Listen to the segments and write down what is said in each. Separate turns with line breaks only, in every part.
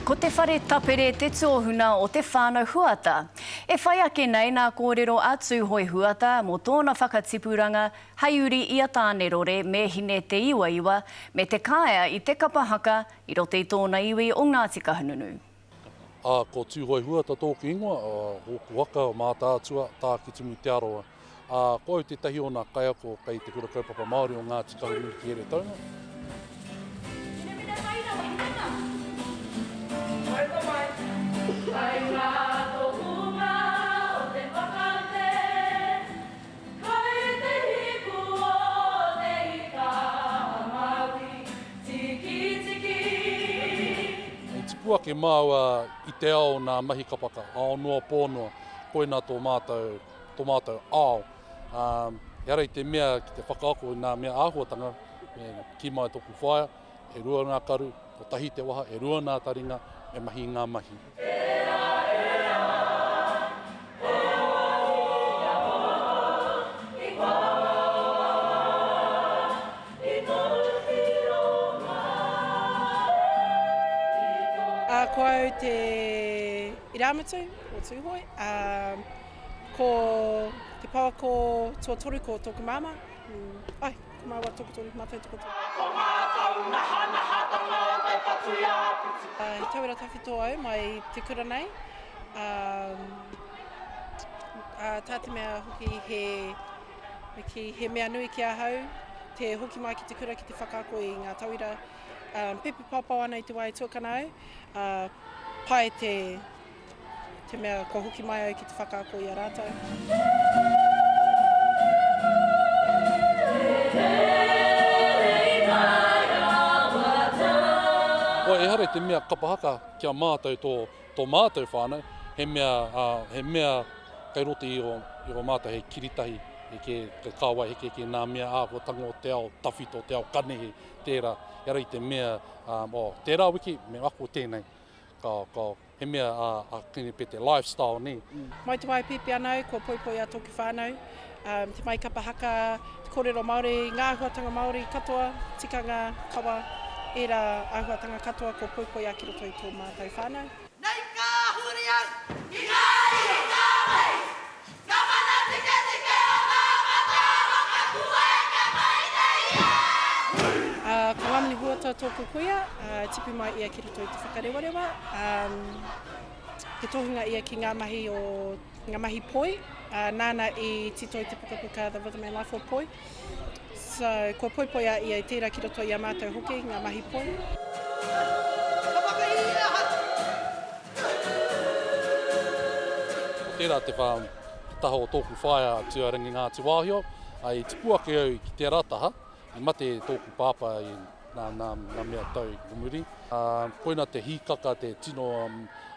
Ko te whare tapere te tuohuna o te whānau Huata. E whai ake nei nā kōrero a Tūhoe Huata mō tōna whakatipuranga hei uri i a Tānerore me Hine Te Iwaiwa me te kāea i te kapa haka i roto i tōna iwi o Ngāti Kahungunu.
Ā, ko Tūhoe Huata tōku ingoa, ōku waka o Mātaatua, Tākitimu Te Arawa. Ā, ko au tētahi o nā kaiako kei Te Kura Kaupapa Māori o Ngāti Kahungunu ki Heretaunga. I tipu ake māua i te ao o nā mahi kapaka, ao noa pō noa, koinā tō mātou tō mātou ao. Ā, ehara i te mea ki te whakaako i ngā mea āhuatanga, me kī mai tōku whaea, e rua ngā karu, kotahi te waha, e rua ngā taringa, me mahi i ngā mahi.
Ā, ko au te irāmutu o Tūhoe, ā, Ko te pouako tuatoru ko tōku māmā. Ai, ko māua tokotoru, mātou tokotoru. Ko ngā
taunahanahatanga o te whatuiāpiti.
He tauira tawhito au mai te kura nei. Tā te mea hoki he, me kī, he mea nui ki ahau te hoki mai ki te kura ki te whakaako i ngā tauira. Pēpi paopao ana i te wā e tuakana au, pai te Te mea kua hoki mai au ki te whakaako i a rātou.
Well, ehara i te mea kapa haka ki a mātou tō, tō mātou whānau, he mea, uh, he mea kei roto i o, i o mātou hei kiritahi, e ke, ke kāwai heke ki nā mea āhuatanga o te ao tawhito, te ao kanehe, tērā, ehara i te mea, um, oh, tērā wiki, me ako tēnei, ka, ka, He mea a, a Kene te lifestyle, nē.
Mai te wā e pēpi ana au, kua poipoia tōku whānau, um, te mahi kapa haka, te kōrero Māori, ngā āhuatanga Māori katoa, tikanga, kawa, ērā āhuatanga katoa kua poipoia ki roto i tō mātou whānau.
Nei ka huri au ki ngā iwi kāwei, Ka mana tiketike o ngā mata waka kua eke mai nei e!
Ā, ko Ngamini Huata tōku kuia, ā, tipu mai ia ki roto i te whakarewarewa, ā, he tohunga ia ki ngā mahi o, ngā mahi poi, ā, nāna i tito i te pukapuka The Rhythm and Life of Poi. So, kua poipoi a ia i tērā ki roto i a mātou hoki, ngā mahi poi.
Ka whakahī ahau.
Ko tērā te whā, te taha o tōku whaea a Tuarangi Ngāti Wāhio, ā, i tipu ake au ki tērā taha, i mate tōku pāpā i nā, nā, nā mea tau i muri. Ā, koina te hīkaka, te tino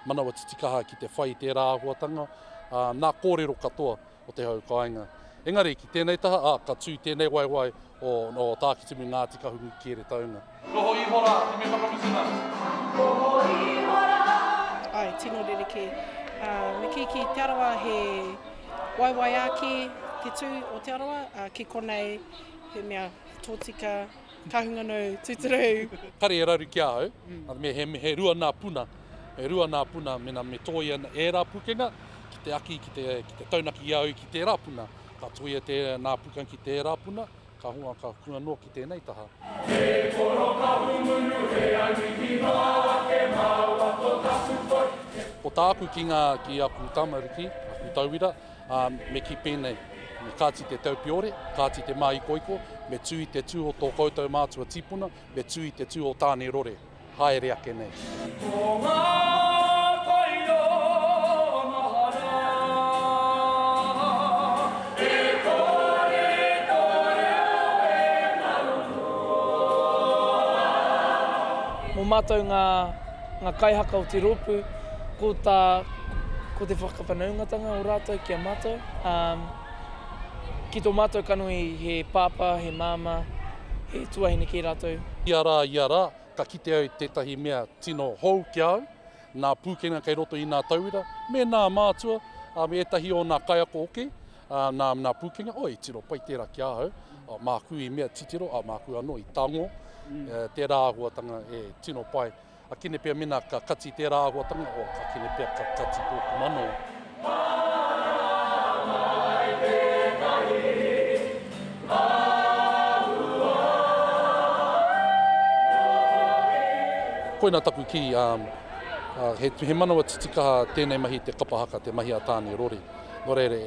manawa titikaha ki te whai i tērā āhuatanga, ā, nā kōrero katoa o te hau kāinga. Engari, ki tēnei taha, ā, ka tū tēnei waewae o, o Tākitimu Ngāti Kahungunu ki Heretaunga. Noho iho rā, te me whakamutunga.
Noho iho rā. Āe, tino rerekē. Ā, me kī ki Te Arawa he waewae ake te tū o Te Arawa, ā, ki konei he mea tōtika, Kahungunu, tūturu.
Kare e raru ki a au, nā te mea he, he rua nā puna, he rua nā puna mena me tōia ērā pukenga ki te aki, ki te, ki te taunaki i a au ki tērā puna, ka tōia tē, nā pukenga ki tērā puna, ka hunga, ka hunga noa ki tēnei taha.
He koro Kahungunu, he ariki noa ake māua ko taku toi.
Ko tāku ki ngā, ki aku tamariki, aku tauira, Ā, me kī pēnei, Me kāti te taupiore, kāti te māikoiko, me tū i te tū o tō koutou mātua tīpuna, me tū i te tū o Tāne Rore. Haere ake nei.
Ko ngā taira mahara e kore tō reo e ngaro noa.
Mō mātou ngā, ngā kaihaka o te rōpū, ko tā, ko te whakawhanaungatanga o rātou ki a mātou. Ā, ki tō mātou kanohi he pāpā, he māmā, he tuahine kē rātou.
Ia rā, ia rā, ka kite au i tētahi mea tino hou ki a au, nā pūkenga kei roto i nā tauira, me nā mātua, ā, me ētahi o nā kaiako hoki, ā, nā, nā pūkenga, oi, tino pai tērā ki a au, ā, māku i mea titiro, ā, māku anō i tango, tērā āhuatanga e tino pai. A kene pea mena ka kati tērā āhuatanga, oh, ka kene pea ka kati tōku manawa. Koina taku kī, he, he manawa titikaha tēnei mahi te kapa haka, te mahi a Tāne Rori. Nō reira,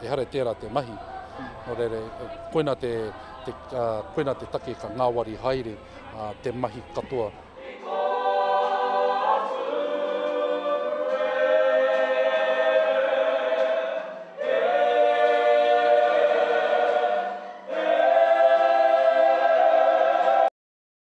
ehara tērā te mahi. Nō reira, koina te, te, koina te take ka ngāwari haere te mahi katoa.